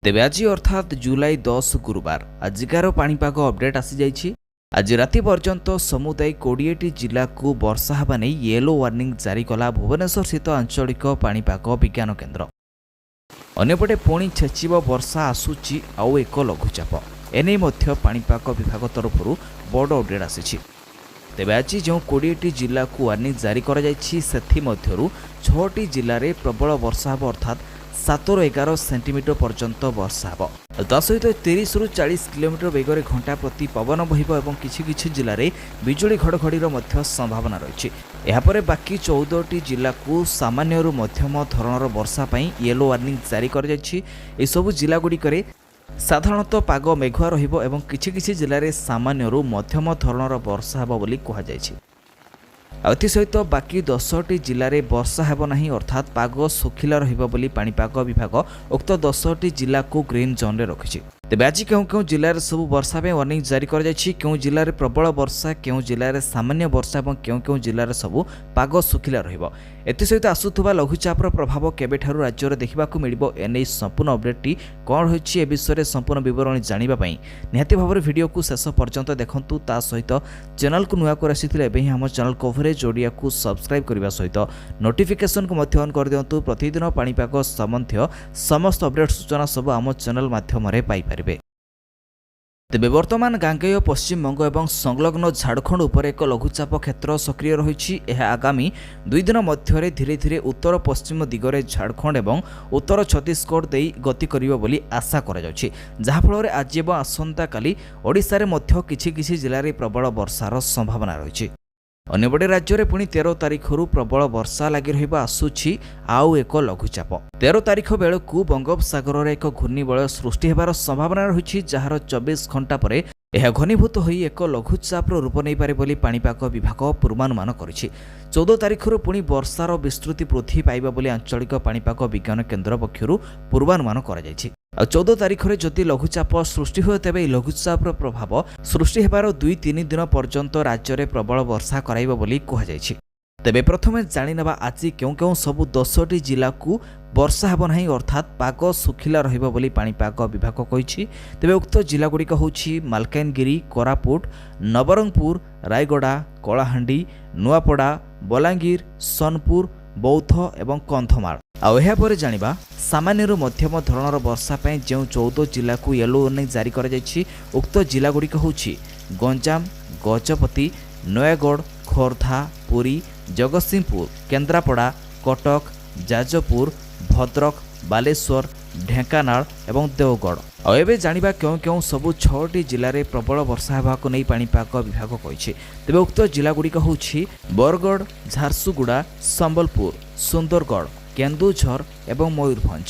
ତେବେ ଆଜି ଅର୍ଥାତ୍ ଜୁଲାଇ 10 ଗୁରୁବାର ଆଜିକାର ପାଣିପାଗ ଅପଡେଟ୍ ଆସିଯାଇଛି। ଆଜି ରାତି ପର୍ଯ୍ୟନ୍ତ ସମୁଦାୟ 20ଟି ଜିଲ୍ଲାକୁ ବର୍ଷା ହେବା ନେଇ ୟେଲୋ ୱାର୍ଣ୍ଣିଂ ଜାରି କଲା ଭୁବନେଶ୍ୱରସ୍ଥିତ ଆଞ୍ଚଳିକ ପାଣିପାଗ ବିଜ୍ଞାନ କେନ୍ଦ୍ର। ଅନ୍ୟପଟେ ପୁଣି ଛେଚିବ ବର୍ଷା, ଆସୁଛି ଆଉ ଏକ ଲଘୁଚାପ। ଏନେଇ ମଧ୍ୟ ପାଣିପାଗ ବିଭାଗ ତରଫରୁ ବଡ଼ ଅପଡେଟ୍ ଆସିଛି। ତେବେ ଆଜି ଯେଉଁ 20ଟି ଜିଲ୍ଲାକୁ ୱାର୍ଣ୍ଣିଂ ଜାରି କରାଯାଇଛି, ସେଥିମଧ୍ୟରୁ ଛଅଟି ଜିଲ୍ଲାରେ ପ୍ରବଳ ବର୍ଷା ହେବ, ଅର୍ଥାତ୍ 7ରୁ 11 ସେଣ୍ଟିମିଟର ପର୍ଯ୍ୟନ୍ତ ବର୍ଷା ହେବ। ଆଉ ତା ସହିତ 30ରୁ 40 କିଲୋମିଟର ବେଗରେ ଘଣ୍ଟା ପ୍ରତି ପବନ ବହିବ ଏବଂ କିଛି କିଛି ଜିଲ୍ଲାରେ ବିଜୁଳି ଘଡ଼ଘଡ଼ିର ମଧ୍ୟ ସମ୍ଭାବନା ରହିଛି। ଏହାପରେ ବାକି 14ଟି ଜିଲ୍ଲାକୁ ସାମାନ୍ୟରୁ ମଧ୍ୟମ ଧରଣର ବର୍ଷା ପାଇଁ ୟେଲୋ ୱାର୍ଣ୍ଣିଂ ଜାରି କରାଯାଇଛି। ଏସବୁ ଜିଲ୍ଲାଗୁଡ଼ିକରେ ସାଧାରଣତଃ ପାଗ ମେଘୁଆ ରହିବ ଏବଂ କିଛି କିଛି ଜିଲ୍ଲାରେ ସାମାନ୍ୟରୁ ମଧ୍ୟମ ଧରଣର ବର୍ଷା ହେବ ବୋଲି କୁହାଯାଇଛି। ଆଉ ଏଥିସହିତ ବାକି 10ଟି ଜିଲ୍ଲାରେ ବର୍ଷା ହେବ ନାହିଁ, ଅର୍ଥାତ୍ ପାଗ ଶୁଖିଲା ରହିବ ବୋଲି ପାଣିପାଗ ବିଭାଗ ଉକ୍ତ 10ଟି ଜିଲ୍ଲାକୁ ଗ୍ରୀନ୍ ଜୋନ୍ରେ ରଖିଛି। ତେବେ ଆଜି କେଉଁ କେଉଁ ଜିଲ୍ଲାରେ ସବୁ ବର୍ଷା ପାଇଁ ୱାର୍ଣ୍ଣିଂ ଜାରି କରାଯାଇଛି, କେଉଁ ଜିଲ୍ଲାରେ ପ୍ରବଳ ବର୍ଷା, କେଉଁ ଜିଲ୍ଲାରେ ସାମାନ୍ୟ ବର୍ଷା ଏବଂ କେଉଁ କେଉଁ ଜିଲ୍ଲାରେ ସବୁ ପାଗ ଶୁଖିଲା ରହିବ, ଏଥିସହିତ ଆସୁଥିବା ଲଘୁଚାପର ପ୍ରଭାବ କେବେଠାରୁ ରାଜ୍ୟରେ ଦେଖିବାକୁ ମିଳିବ, ଏନେଇ ସମ୍ପୂର୍ଣ୍ଣ ଅପଡେଟ୍ଟି କ'ଣ ରହିଛି, ଏ ବିଷୟରେ ସମ୍ପୂର୍ଣ୍ଣ ବିବରଣୀ ଜାଣିବା ପାଇଁ ନିହାତି ଭାବରେ ଭିଡ଼ିଓକୁ ଶେଷ ପର୍ଯ୍ୟନ୍ତ ଦେଖନ୍ତୁ। ତା ସହିତ ଚ୍ୟାନେଲକୁ ନୂଆ କରି ଆସିଥିଲେ ଏବେ ହିଁ ଆମ ଚ୍ୟାନେଲ କଭରେଜ ଓଡ଼ିଆକୁ ସବସ୍କ୍ରାଇବ୍ କରିବା ସହିତ ନୋଟିଫିକେସନକୁ ମଧ୍ୟ ଅନ୍ କରିଦିଅନ୍ତୁ। ପ୍ରତିଦିନ ପାଣିପାଗ ସମ୍ବନ୍ଧୀୟ ସମସ୍ତ ଅପଡେଟ୍ ସୂଚନା ସବୁ ଆମ ଚ୍ୟାନେଲ ମାଧ୍ୟମରେ ପାଇପାରିବେ। ତେବେ ବର୍ତ୍ତମାନ ଗାଙ୍ଗେୟ ପଶ୍ଚିମବଙ୍ଗ ଏବଂ ସଂଲଗ୍ନ ଝାଡ଼ଖଣ୍ଡ ଉପରେ ଏକ ଲଘୁଚାପ କ୍ଷେତ୍ର ସକ୍ରିୟ ରହିଛି। ଏହା ଆଗାମୀ 2 ଦିନ ମଧ୍ୟରେ ଧୀରେ ଧୀରେ ଉତ୍ତର ପଶ୍ଚିମ ଦିଗରେ ଝାଡ଼ଖଣ୍ଡ ଏବଂ ଉତ୍ତର ଛତିଶଗଡ଼ ଦେଇ ଗତି କରିବ ବୋଲି ଆଶା କରାଯାଉଛି, ଯାହାଫଳରେ ଆଜି ଏବଂ ଆସନ୍ତାକାଲି ଓଡ଼ିଶାରେ ମଧ୍ୟ କିଛି କିଛି ଜିଲ୍ଲାରେ ପ୍ରବଳ ବର୍ଷାର ସମ୍ଭାବନା ରହିଛି। ଅନ୍ୟପଟେ ରାଜ୍ୟରେ ପୁଣି 13 ତାରିଖରୁ ପ୍ରବଳ ବର୍ଷା ଲାଗି ରହିବ। ଆସୁଛି ଆଉ ଏକ ଲଘୁଚାପ। 13 ତାରିଖ ବେଳକୁ ବଙ୍ଗୋପସାଗରରେ ଏକ ଘୂର୍ଣ୍ଣିବଳୟ ସୃଷ୍ଟି ହେବାର ସମ୍ଭାବନା ରହିଛି, ଯାହାର 24 ଘଣ୍ଟା ପରେ ଏହା ଘନୀଭୂତ ହୋଇ ଏକ ଲଘୁଚାପର ରୂପ ନେଇପାରେ ବୋଲି ପାଣିପାଗ ବିଭାଗ ପୂର୍ବାନୁମାନ କରିଛି। 14 ତାରିଖରୁ ପୁଣି ବର୍ଷାର ବିସ୍ତୃତି ବୃଦ୍ଧି ପାଇବ ବୋଲି ଆଞ୍ଚଳିକ ପାଣିପାଗ ବିଜ୍ଞାନ କେନ୍ଦ୍ର ପକ୍ଷରୁ ପୂର୍ବାନୁମାନ କରାଯାଇଛି। ଆଉ 14 ତାରିଖରେ ଯଦି ଲଘୁଚାପ ସୃଷ୍ଟି ହୁଏ, ତେବେ ଏହି ଲଘୁଚାପର ପ୍ରଭାବ ସୃଷ୍ଟି ହେବାର 2-3 ଦିନ ପର୍ଯ୍ୟନ୍ତ ରାଜ୍ୟରେ ପ୍ରବଳ ବର୍ଷା କରାଇବ ବୋଲି କୁହାଯାଇଛି। ତେବେ ପ୍ରଥମେ ଜାଣିନେବା ଆଜି କେଉଁ କେଉଁ ସବୁ 10ଟି ଜିଲ୍ଲାକୁ ବର୍ଷା ହେବ ନାହିଁ, ଅର୍ଥାତ୍ ପାଗ ଶୁଖିଲା ରହିବ ବୋଲି ପାଣିପାଗ ବିଭାଗ କହିଛି। ତେବେ ଉକ୍ତ ଜିଲ୍ଲାଗୁଡ଼ିକ ହେଉଛି ମାଲକାନଗିରି, କୋରାପୁଟ, ନବରଙ୍ଗପୁର, ରାୟଗଡ଼ା, କଳାହାଣ୍ଡି, ନୂଆପଡ଼ା, ବଲାଙ୍ଗୀର, ସୋନପୁର, ବୌଦ୍ଧ ଏବଂ କନ୍ଧମାଳ। ଆଉ ଏହାପରେ ଜାଣିବା ସାମାନ୍ୟରୁ ମଧ୍ୟମ ଧରଣର ବର୍ଷା ପାଇଁ ଯେଉଁ 14 ଜିଲ୍ଲାକୁ ୟେଲୋ ୱାର୍ଣ୍ଣିଂ ଜାରି କରାଯାଇଛି। ଉକ୍ତ ଜିଲ୍ଲାଗୁଡ଼ିକ ହେଉଛି ଗଞ୍ଜାମ, ଗଜପତି, ନୟାଗଡ଼, ଖୋର୍ଦ୍ଧା, ପୁରୀ, ଜଗତସିଂହପୁର, କେନ୍ଦ୍ରାପଡ଼ା, କଟକ, ଯାଜପୁର, ଭଦ୍ରକ, ବାଲେଶ୍ୱର, ଢେଙ୍କାନାଳ ଏବଂ ଦେଓଗଡ଼। ଆଉ ଏବେ ଜାଣିବା କେଉଁ କେଉଁ ସବୁ ଛଅଟି ଜିଲ୍ଲାରେ ପ୍ରବଳ ବର୍ଷା ହେବାକୁ ନେଇ ପାଣିପାଗ ବିଭାଗ କହିଛି। ତେବେ ଉକ୍ତ ଜିଲ୍ଲାଗୁଡ଼ିକ ହେଉଛି ବରଗଡ଼, ଝାରସୁଗୁଡ଼ା, ସମ୍ବଲପୁର, ସୁନ୍ଦରଗଡ଼, କେନ୍ଦୁଝର ଏବଂ ମୟୂରଭଞ୍ଜ।